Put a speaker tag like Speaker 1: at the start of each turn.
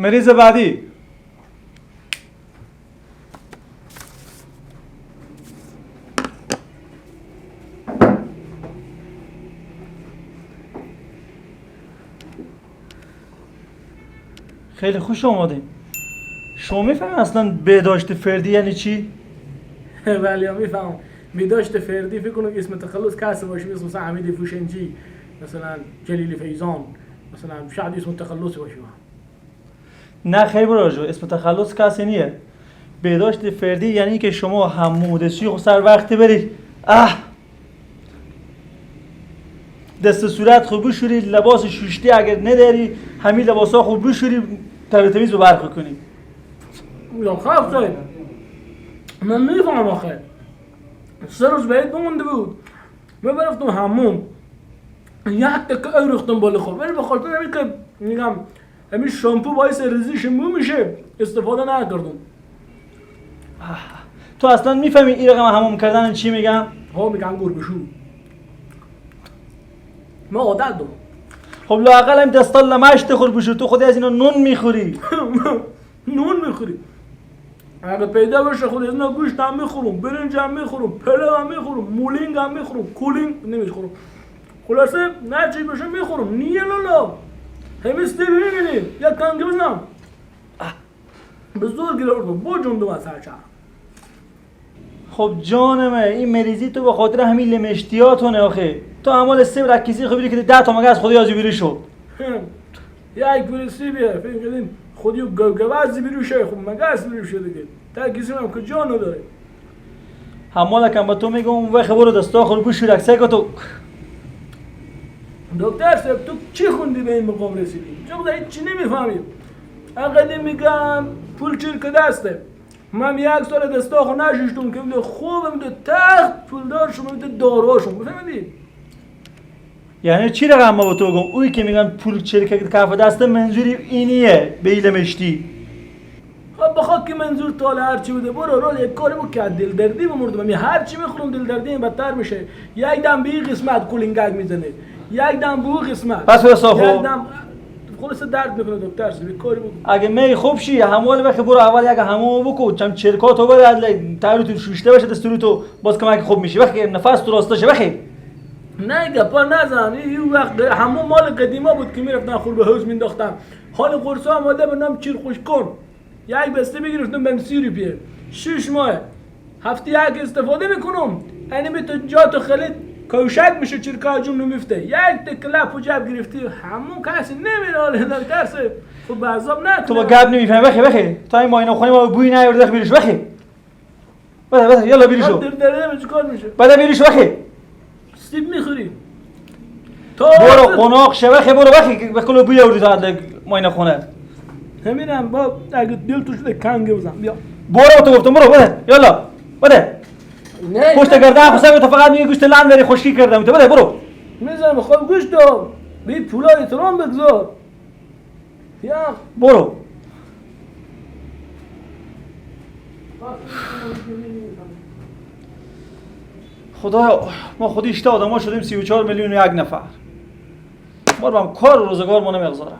Speaker 1: مریض بعدی. خیلی خوش آمدیم. شما میفهمی اصلا بهداشت فردی یعنی چی؟
Speaker 2: بله میفهمم. بهداشت فردی فکر کنم اسم تخلص کسی باشه، مثل حمید فوشنجی، مثلا جلیل فیضان، مثلا شاید اسم تخلص باشه.
Speaker 1: نه خیلی براجو، اسم تخلص کسی نیه. بهداشت فردی یعنی که شما همودسی خود سر وقتی بری، دست صورت خوب بشوری، لباس شوشتی اگر نداری همین لباسا خوب بشوری، تر تمیز رو برخ کنی.
Speaker 2: یا خب من میفهمم آخه. 3 روز بعید بمونده بود، من برفتم حموم، یک تکه ای ریختم بالا خود، ولی به خاطر همین که میگم همین شامپو باعث ریزش مو میشه استفاده نکردم.
Speaker 1: تو اصلا میفهمی این رقم حموم کردن چی میگم؟
Speaker 2: ها میگم گربه شو. من عادت دارم.
Speaker 1: خب لااقل هم دستا لمشت خور بشور، تو خودی از اینا نون میخوری.
Speaker 2: نون میخوری؟ اگه پیدا بشه خود از اینا گوشت هم میخورم، برنج هم میخورم، پلو هم میخورم، مولینگ هم میخورم، کولینگ نمیخورم. خلاصه نه چی بشه میخورم. نیه لالا همین سیبی میبینی یک کنگه بزنم به زور گیر آوردم با جندم از هر چه.
Speaker 1: خب جانمه این مریضی تو به خاطر همین لمشتیاتونه آخه. تو عمال سیب رکیزی خوبی که 10 تا مگه از خودی آزی بیرون شد.
Speaker 2: یک پول سیبیه فکر کردیم خودی و گوزی بیرون شه، خب مگس بیرون شه دیگه. تا کسی هم که جان نداره.
Speaker 1: حمال کم با تو میگم اون وقت برو دستا خور بشور اکسه که تو.
Speaker 2: دکتر صاحب تو چی خوندی به این مقام رسیدی؟ چون هیچ چی نمیفهمی. اقدی میگم پول چرک دسته. من یک سال دستا خو نششتم که میده خوبم ده تخت پولدار شم میده داروهاشم بفهمیدی؟
Speaker 1: یعنی چی رقم ما با تو بگم؟ اوی که میگن پول چرک کف دسته منظوری اینیه به ایل مشتی.
Speaker 2: خب بخواد که منظور تاله هر چی بوده برو رو یک کاری بود که دل دردی بمردم. من هر چی میخورم دل دردی بدتر میشه. یک دم به این قسمت کولینگک میزنه، یک دم به اون قسمت.
Speaker 1: پس برو
Speaker 2: یک دم خلاص درد میکنه دکتر صاحب کاری بکن.
Speaker 1: اگه می خوب شی همون وقت برو اول یک حمام بکن، چم چرکاتو بره تایرو تو شوشته بشه دستورو تو باز کمک خوب میشی. وقتی نفس تو راسته شه بخیر.
Speaker 2: نه گپا نزن. این وقت همون مال قدیما بود که میرفتن خور به حوض مینداختن. حال قرصا آماده به نام چیر خوش کن. یک بسته میگرفتم بهم 30 روپیه. 6 ماه هفته یک استفاده میکنم. یعنی به تو جا تو خیلی کوشک میشه چرکا جون نمیفته. یک تک لپ و جب گرفتی همون کسی نمیره. حال دکتر صاحب خب به عذاب نکنه.
Speaker 1: تو با گپ نمیفهمی. بخی بخی تا این ماینه خونی ما بوی نیورده بیرش بخی. بده بده یالا بیرشو.
Speaker 2: در در چیکار میشه؟
Speaker 1: بده بیرش بخی.
Speaker 2: سیب میخوری.
Speaker 1: برو قناق شه بخی برو بخی به کلو بوی آوردی تا ماینه خونه.
Speaker 2: همینم با اگه دل تو شده کنگه بزن بیا.
Speaker 1: برو تو گفتم برو بده یالا بده. پشت گردن خود تو فقط میگه گوشت لند داری خشکی کردم تو بده برو.
Speaker 2: میزنم خب گوشت دو به پولا احترام بگذار. یا
Speaker 1: برو. خدا ما خودی اشته آدم ها شدیم 34 میلیون و یک نفر. ما رو هم کار و روزگار ما نمیگذاره.